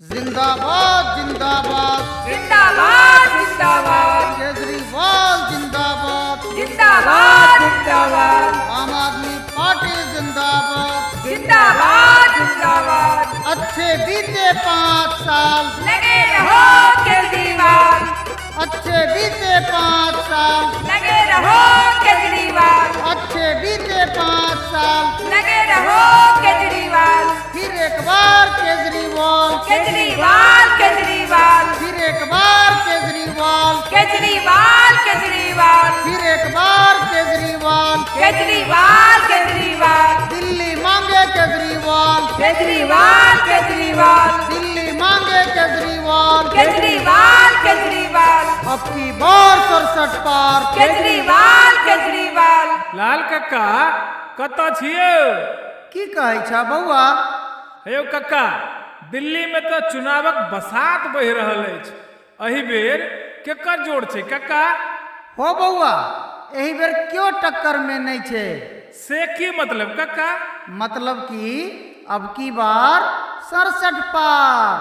जिंदाबाद जिंदाबाद। जिंदाबाद जिंदाबाद। केजरीवाल जिंदाबाद। जिंदाबाद जिंदाबाद। आम आदमी पार्टी जिंदाबाद। जिंदाबाद जिंदाबाद। अच्छे बीते 5 साल, लगे रहो केजरीवाल। अच्छे बीते 5 साल, लगे रहो केजरीवाल। अच्छे बीते 5 साल, लगे रहो केजरीवाल। फिर एक बार केजरीवाल। केजरीवाल केजरीवाल। फिर एक बार केजरीवाल। केजरीवाल केजरीवाल। फिर एक बार केजरीवाल। केजरीवाल केजरीवाल। दिल्ली मांगे केजरीवाल। केजरीवाल केजरीवाल। दिल्ली मांगे केजरीवाल। केजरीवाल केजरीवाल। अब की बार 67 पार। केजरीवाल केजरीवाल। लाल कक्का कतऽ छियै? की कहै छ बौआ? हे यौ कक्का, दिल्ली में तऽ चुनावक बसात बहि रहल अछि। एहि बेर केकर जोड़ छै कक्का? हो बौआ, एहि बेर क्यों टक्कर में नहीं छे। से की मतलब कक्का? मतलब कि अब की बार 67 पार,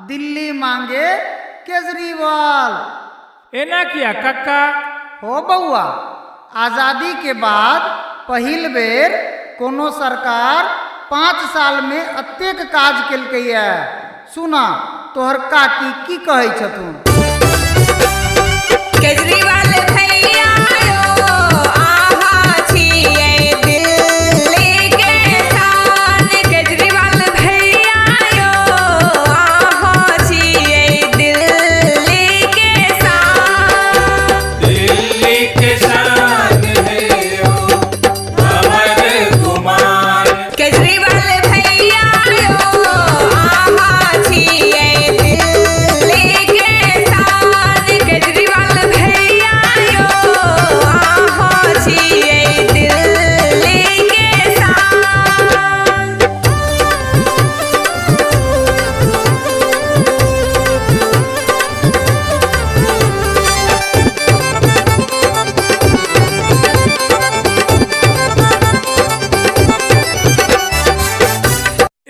दिल्ली मांगे केजरीवाल। एना किया कक्का? हो बौआ, आज़ादी के बाद पहिल बेर कोनो सरकार 5 साल में अतेक काज केलकैया। सुना तोहर काकी की कहै छथुन। केजरीवाल भैया यो आहा छियै दिल्ली के शान। केजरीवाल भैया यो आहा छियै दिल्ली के शान। दिल्ली के शान है ओ अमर गुमान। केजरीवाल भैया यो आहा छियै दिल्ली के शान। केजरीवाल भैया यो आहा छियै दिल्ली के शान।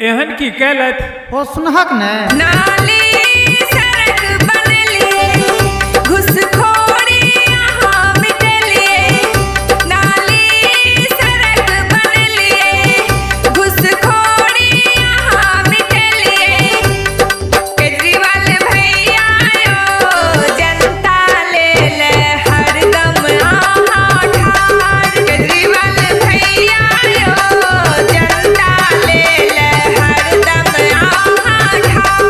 एहन की केलथि? हो सुनहक ने। नाली सड़क बनेलिए, घुसखोरी अहाँ मिटेलिए। नाली सड़क बनेलिए, घुसखोरी अहाँ मिटेलिए। केजरीवाल भैया यो जनता लेल हरदम अहाँ ठाढ़। केजरीवाल भैया यो जनता लेल हरदम अहाँ ठाढ़।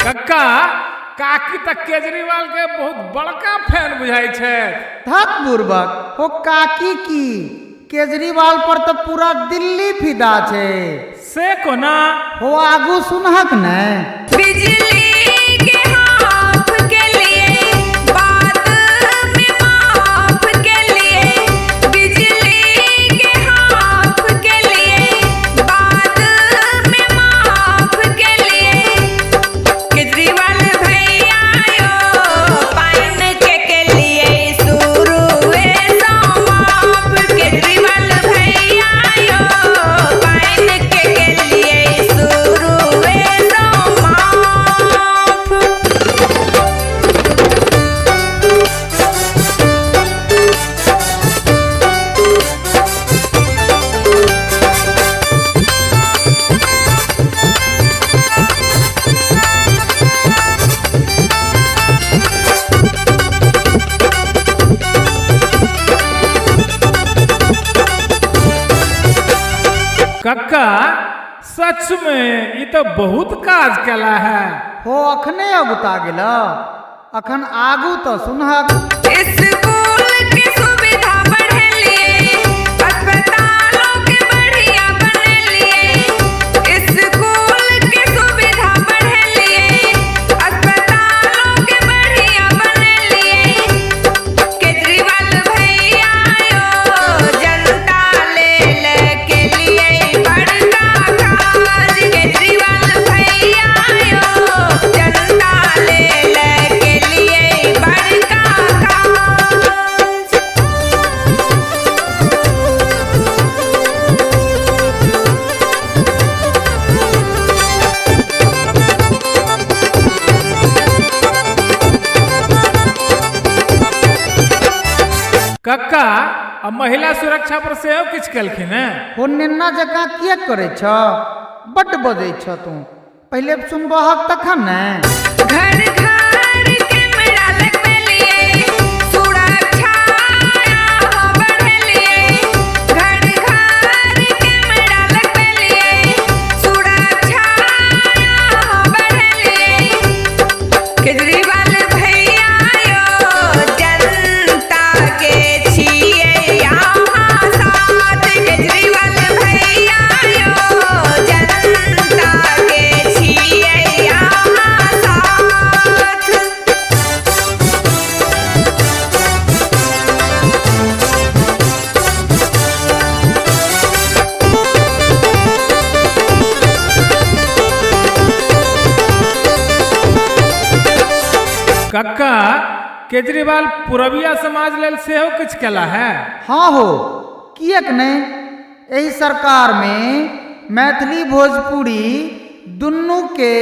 कक्का, काकी तऽ केजरीवाल के बहुत बड़का फैन बुझाइ छथि। धत बुर्बक, हो काकी की केजरीवाल पर तो पूरा दिल्ली फिदा छे। से कोना? हो आगू सुनहक ने। बिजली के हाफ के लिए, बाद में माफ के लिए। बिजली के हाफ के लिए, बाद में माफ के लिए। केजरीवाल भैया यो पाइन के लिए शुरुए सँ माफ। केजरीवाल भैया यो पाइन के लिए शुरुए सँ माफ। कक्का, सच में ई तऽ बहुत काज केला है। हो अखने अगुता गेल, अखन आगू तो सुनहक। स्कूल के सुविधा बढ़ेलिए, अस्पतालों के बढ़िया बनेलिए। स्कूल के सुविधा बढ़ेलिए, अस्पतालों के बढ़िया बनेलिए। केजरीवाल भैया यो जनता लेल के लिए बड़का काज। केजरीवाल भैया कक्का, आ महिला सुरक्षा पर सेहो किछु केलखिन हेँ? हो, नेन्ना जकाँ किएक करै छ? बड्ड बजै छ तू। पहिले सुनबहक तखन ने। घर घर कैमरा लगबेलियै, सुरक्षा अहाँ बढ़ेलियै। घर घर कैमरा लगबेलियै, सुरक्षा अहाँ बढ़ेलियै। केजरीवाल भैया यौ, जनता के छियै अहाँ साथ। केजरीवाल भैया यौ, जनता के छियै अहाँ साथ। कक्का, केजरीवाल पुरबिया समाज लेल सेहो किछु केला है? हाँ हो, किएक नहि। एहि सरकारमे मैथिली भोजपुरी दुनूके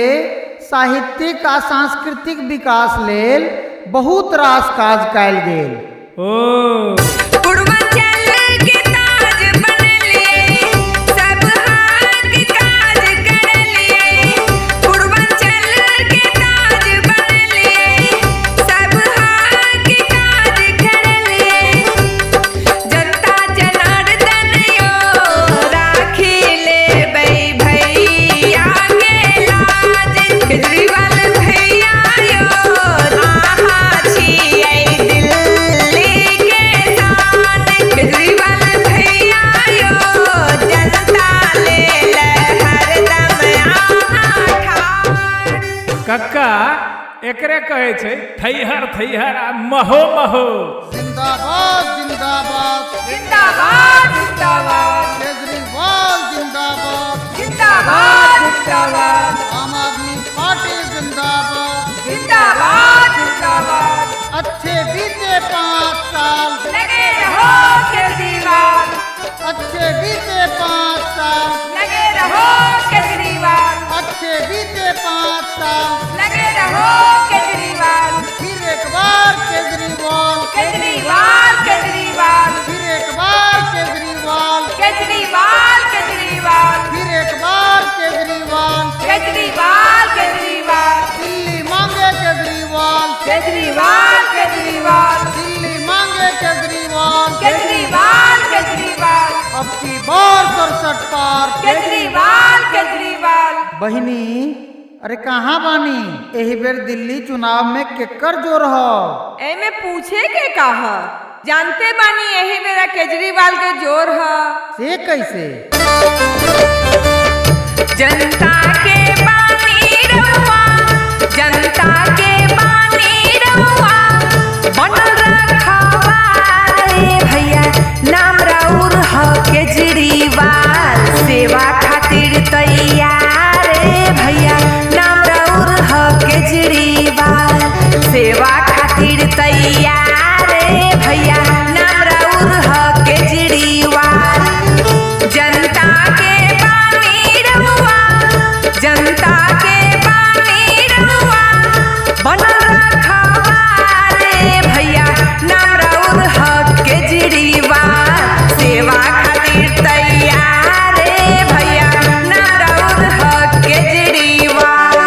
साहित्यिक आ सांस्कृतिक विकास लेल बहुत रास काज कयल गेल। ओ। पूर्वांचल के ताज बनेलियै, सब हक काज करलियै। पूर्वांचल के ताज बनेलियै, सब हक काज करलियै। जनता जनार्दन यो, राखी लेबै भैया के लाज। केजरीवाल भैया यो, अहाँ छियै दिल्ली के शान। केजरीवाल भैया यो, जनता लेल हरदम अहाँ ठाढ़। कक्का, एकरे कहै छै थैहर थैहर आ महो महो। जिंदाबाद, जिंदाबाद। जिंदाबाद, जिंदाबाद। केजरीवाल जिंदाबाद। जिंदाबाद, जिंदाबाद। आम आदमी पार्टी जिंदाबाद। जिंदाबाद, जिंदाबाद। अच्छे बीते 5 साल। लगे रहो केजरीवाल। अच्छे बीते 5 साल। लगे रहो केजरीवाल। अच्छे बीते 5 साल। लगे रहो केजरीवाल। फिर एक बार केजरीवाल। केजरीवाल, केजरीवाल। फिर एक बार केजरीवाल। केजरीवाल, केजरीवाल। फिर एक बार केजरीवाल। केजरीवाल, केजरीवाल। दिल्ली मांगे केजरीवाल। केजरीवाल, केजरीवाल। दिल्ली मांगे केजरीवाल। केजरीवाल, केजरीवाल। अब की बार 67 पार। केजरीवाल, केजरीवाल। बहिनी, अरे कहाँ बानी? एही बेर दिल्ली चुनाव में केकर जोर ह? एमे पूछे के का ह? जानते बानी, यही मेरा केजरीवाल के जोर ह। से कैसे? जनता के बानी रउआ, जनता के बानी रउआ, बनल रखवार रे भैया, नाम राउर ह केजरीवाल। सेवा खातिर तैयार रे भैया, नाम राउर ह केजरीवाल। सेवा खातिर तैयार रे भैया, नाम राउर ह केजरीवाल। जनता के बानी रउआ, जनता के बानी रउआ, बनल रखवार रे भैया, नाम राउर ह केजरीवाल। सेवा खातिर तैयार रे भैया, नाम राउर ह केजरीवाल।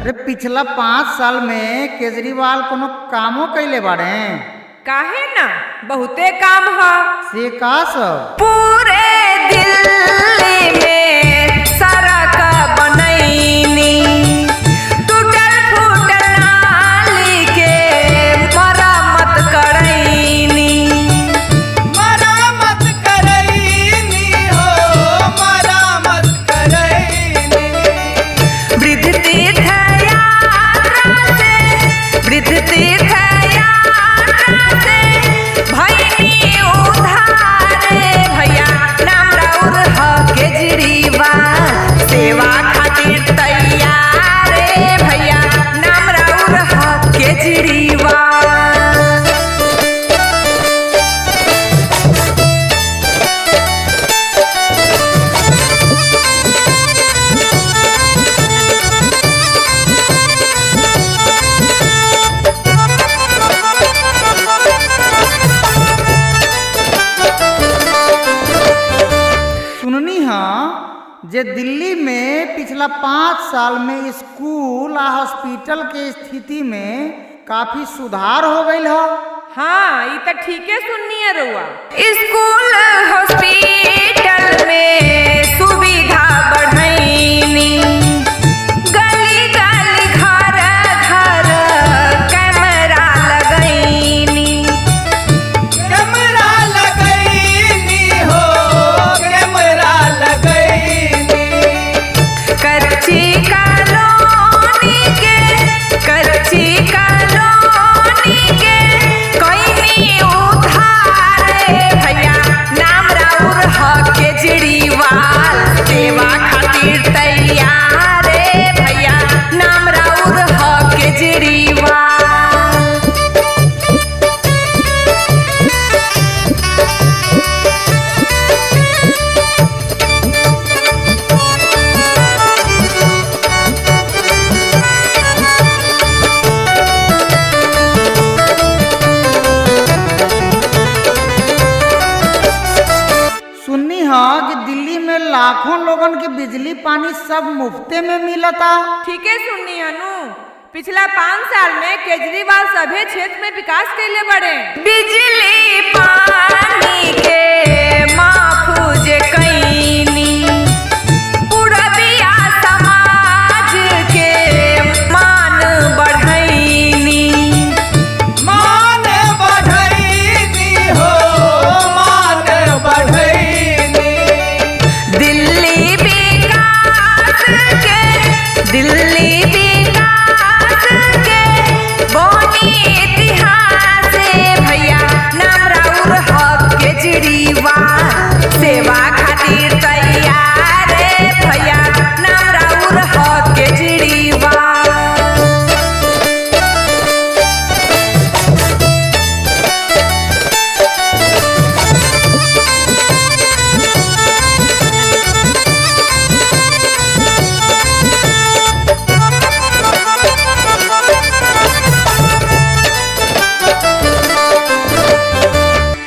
अरे, पिछला 5 साल में केजरीवाल कोनो कामो कैले बाड़े? काहे ना, बहुते काम ह। से का सब? पूरे दिल्ली में सड़क बनैनी, टूटल फूटल नाली के मरम्मत करैनी। मरामत करैनी हो, मरामत करैनी। वृद्ध तीर्थ यात्रा से, वृद्ध तीर्थ यात्रा से भैनी उधार रे भैया। जे दिल्ली में पिछला 5 साल में स्कूल आ हॉस्पिटल के स्थिति में काफी सुधार हो गईल ह। हाँ, ई त ठीके सुननी है रउआ। स्कूल हॉस्पिटल में सुविधा बढ़ैनी, गली गली घर घर कैमरा लगैनी। कैमरा लगैनी हो, कैमरा लगैनी। कच्ची कॉलोनी के, कच्ची कॉलोनी के कईनी उधार। भैया, नाम राउर ह केजरीवाल, सेवा खातिर तैयार। भैया, नाम राउर ह केजरीवाल। सुननी ह कि दिल्ली में लाखों लोगन के बिजली पानी सब मुफ्ते में मिलता। ठीके सुननी हनु। पिछला 5 साल में केजरीवाल सभे क्षेत्र में विकास कैले बड़े। बिजली पानी के माफ जे कैनी, पुरबिया समाज के मान बढ़ैनी। मान बढ़ैनी हो, मान बढ़ैनी। दिल्ली विकास के, दिल्ली विकास के बनी इतिहास। भैया, नाम राउर ह केजरीवाल, सेवा खातिर तैयार। भैया, नाम राउर ह केजरीवाल।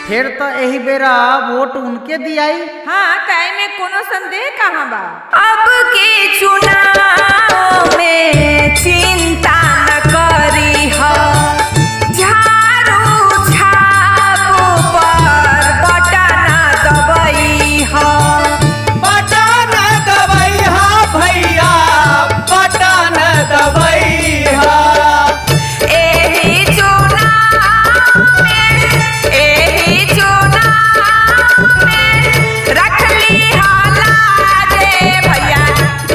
फिर तो एही बेरा वोट उनके दियाई। हाँ, त में कोनो संदेह कहाँ बा? अब के चुनाव में चिंता न करी ह, झाड़ू छाप पर बटन दबई ह। बटन दबैहा भैया, बटन दबैहा। एही चुनाव में, एही चुनाव में रख ली लाज। भैया,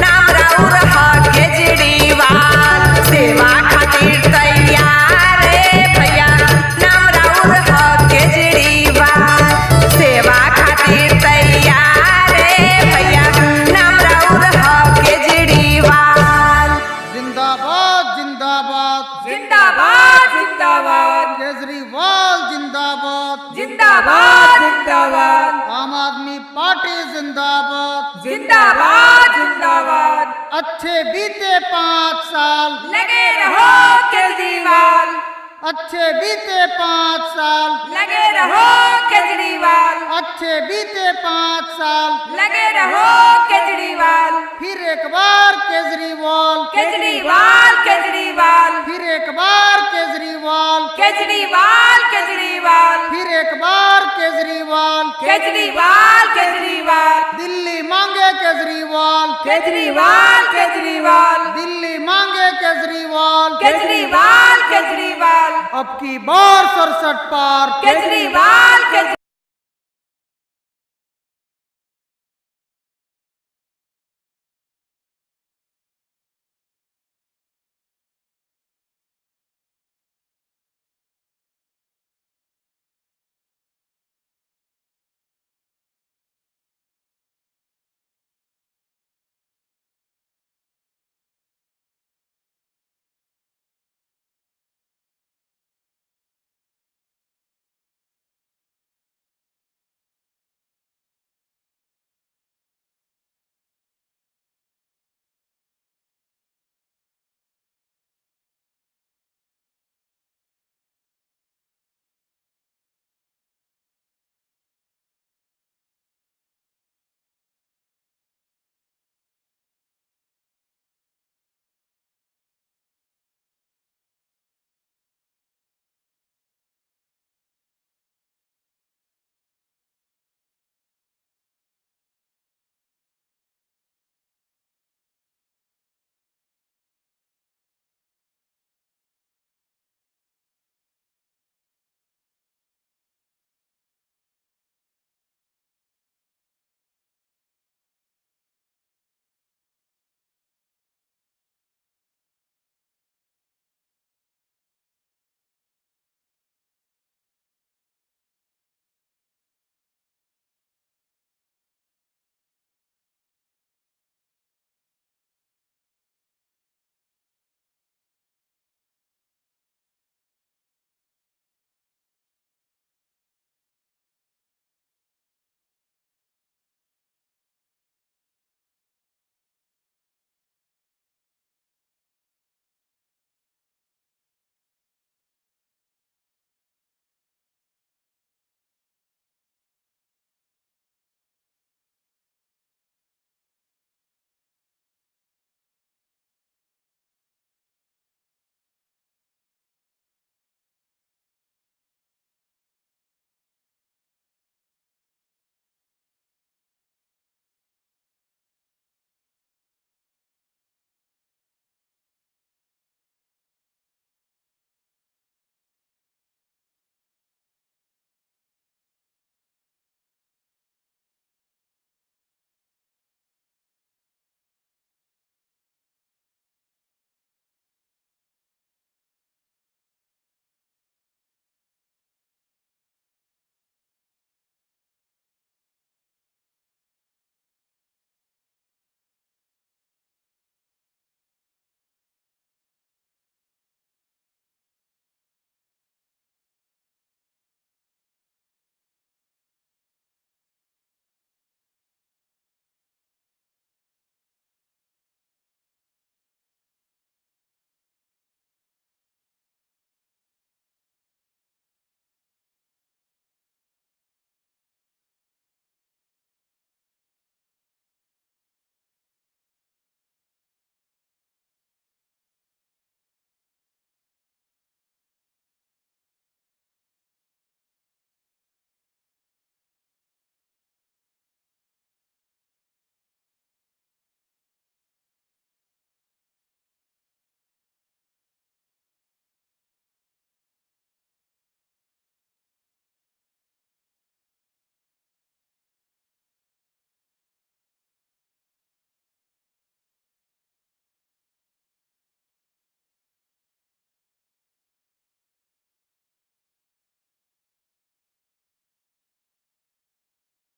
नाम राउर ह केजरीवाल, सेवा खातिर तैयार। भैया, नाम राउर ह केजरीवाल, सेवा खातिर तैयार। भैया, नाम राउर ह केजरीवाल। जिंदाबाद, जिंदाबाद! जिंदाबाद, जिंदाबाद! केजरीवाल जिंदाबाद! जिंदाबाद, जिंदाबाद! आम आदमी पार्टी जिंदाबाद! जिंदाबाद, जिंदाबाद! अच्छे बीते 5 साल, लगे रहो केजरीवाल। अच्छे बीते 5 साल, लगे रहो केजरीवाल। अच्छे बीते 5 साल, लगे रहो केजरीवाल। फिर एक बार केजरीवाल। केजरीवाल, केजरीवाल! फिर एक बार केजरीवाल। केजरीवाल, केजरीवाल! फिर एक बार केजरीवाल। केजरीवाल, केजरीवाल! दिल्ली मांगे केजरीवाल। केजरीवाल, केजरीवाल! दिल्ली मांगे केजरीवाल। केजरीवाल, केजरीवाल! अब की बार 67 पार। केजरीवाल, केजरीवाल!